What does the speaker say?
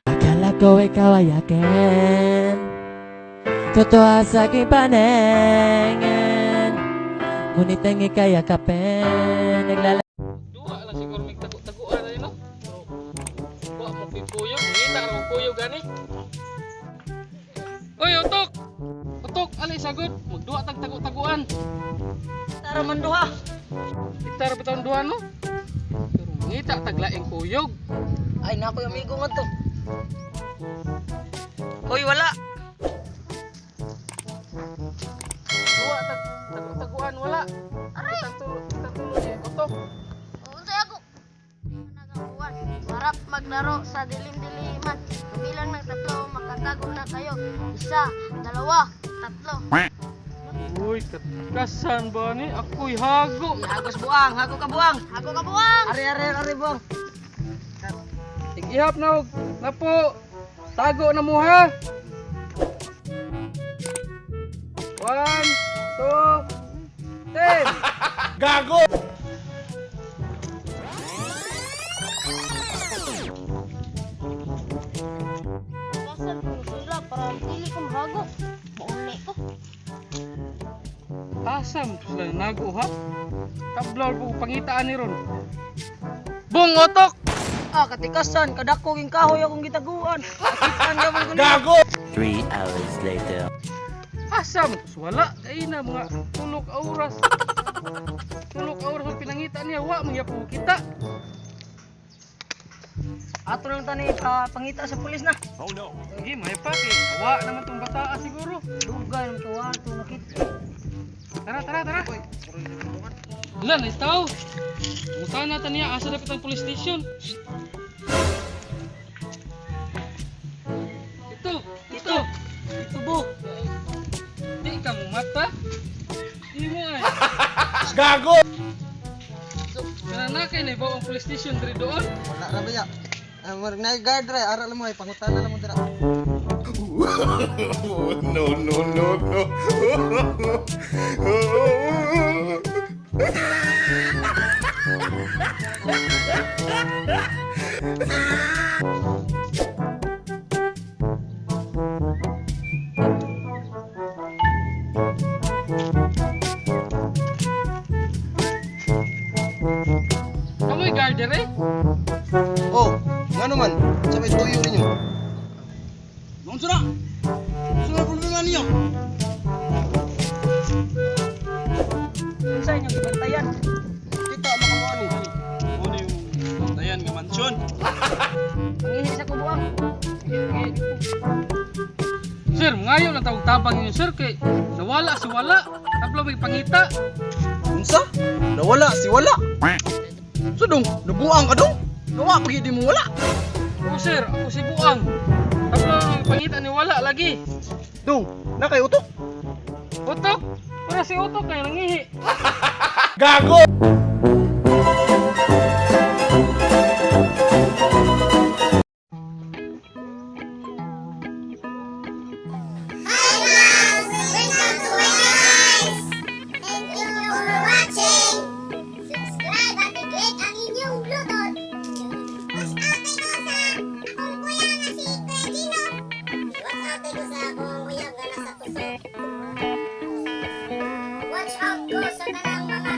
Akala ko ikaw ay akin. Totoo sa aking paningin, ngunit ang ika'y yakapin. Duha lang siguro may tago-taguan na no? Pero wa mo ko'y kuyog. Ngita ra kong kuyog gani. Uy, utok! Utok, alay sagod. Magduha tag tago-taguan. Tara man duha. Kita ra bitawng duha no? Pero mangita tag laing kuyog. Ay nako yung amigo nga to. Hoy, wala. Duha tag tago-taguan wala. Aray! Kitang tulo ni utok. Unsay ako? Nagakuan. Sarap maglaro sa dilim-diliman. Bilang ng tatlo, makatago na kayo. Isa, dalawa, tatlo. Uy, katkasan ba ni? Ako'y hago. Hagos buang, hago ka buang. Hago ka buwang! Ari ari ari buang. Igihap na og napo. Tago na mo ha. 1, 2, 10. Gago! Kasan ko sila para dili ko mahago. Mauli ko. Asam sila nago ha. Tablaw po pangitaan ni ron. Bung otok. Ah, katikasan, kadako ging kahoy akong gitaguan. Kakitaan ka man ko niya. Gago! 3 hours later. Asam wala kay na mga tulok oras. Tulok oras ang pinangita niya wa mangyapo kita. Ato lang tani pangita sa pulis na. Sige, may pa kay wa naman tong bataa siguro. Dugay naman to ato nakita. Tara, tara, tara. Wala, nice tao. Muta na ta niya, asa dapat ang police station. Ito, ito. Ito bo. Di ka mo mata. Di mo ay. Gago! Kana na kay naibaw ang police station diri doon. Wala ra ba ya? Ah, murag na guard ra, ara lang mo ay pangutana lang mo dira. No, no, no, no. Kamoy guard diri. Oh, ngano man? Sa may tuyo ninyo. Unsa na? Unsa na problema niyo? Unsa inyong gibantayan? Kita makamuha ni. Ano yung bantayan nga mansyon? Mangihi sa kubuang. Sir, ngayon lang tawag tabang ninyo sir kay nawala si wala. Tablo may pangita. Unsa? Nawala si wala. So dong, nabuang ka dong? Nawa pag di mo wala. Oo sir, ako si Buang. Tablo ang pangita ni wala lagi. Dong, na kay utok. Utok! Para si Utok kay nangihi. Gago! Hi guys! Welcome to my guys! Thank you for watching! Subscribe at i-click ang inyong Bluetooth. Push out ko sa akong kuya nga si Kuya Gino. Watch out ko sa akong uyab nga nasa kusog. Watch out ko sa tanang mga